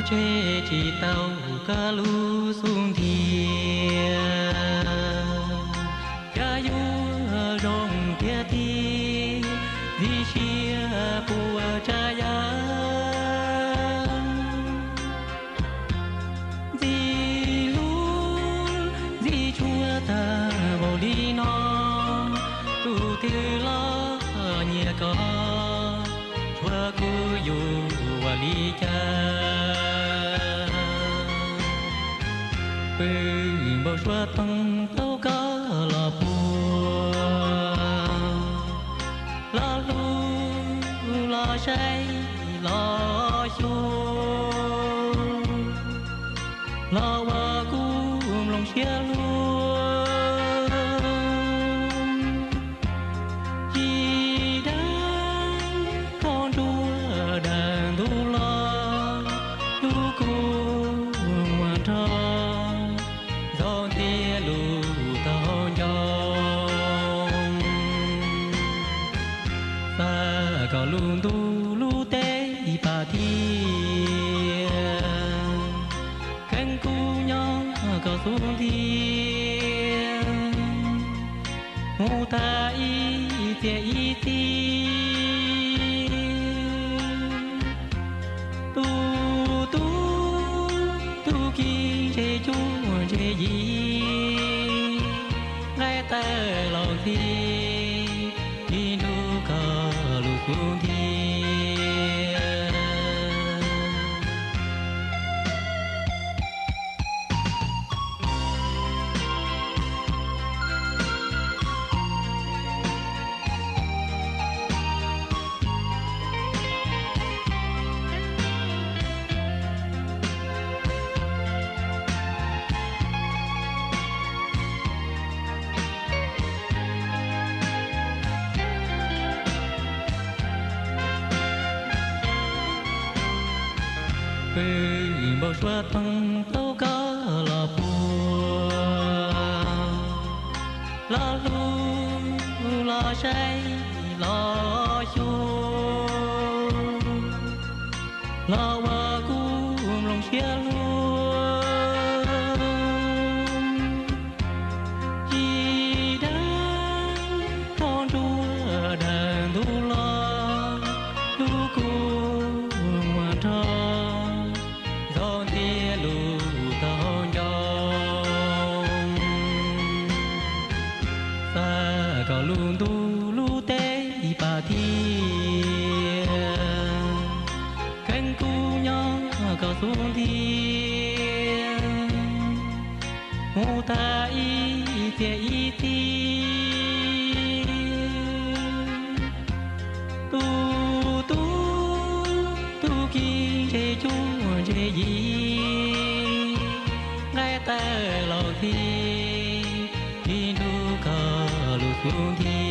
tseg tsis tau koj lub xub ntiag. Cas yuav zoo tiag tiag, ntxim siab puas tsav yam. Ntxim hlub ntxim tshua tag npaum li no, tus twg los nyiam koj, tsuas kuv yuav ua li cas. Pw npau suav toog tau koj los puag, los hlub los saib los xyuas, los ua kuv mloog siab luag. Yim deev koj nruab dag ntug los, lub kua muag nrog, ntxoov tiag lub taub hau ncoo. Xa kom lub ntuj lub teb ib pas thiab, kheev kuv nyob kom xub ntiag, mus tag ib txhiab ib txhis. Tus tub tus ki ntse cuab ntse yig, nqaij tawg los ntxhi, tsis nrug koj lub xub ntiag. Pw npau suav toog tau koj los puag, los hlub los saib los xyuas, los ua kuv mloog siab luag. Yim deev koj nruab dag ntug los, lub kua muag nrog, ntxoov tiag lub taub hau ncoo. Xa kom lub ntuj lub teb ib pas thiab, kheev kuv nyob kom xub ntiag, mus tag ib txhiab ib txhis. Tus tub tus ki ntse cuab ntse yig, nqaij tawg los ntxhi, tsis nrug koj lub xub ntiag.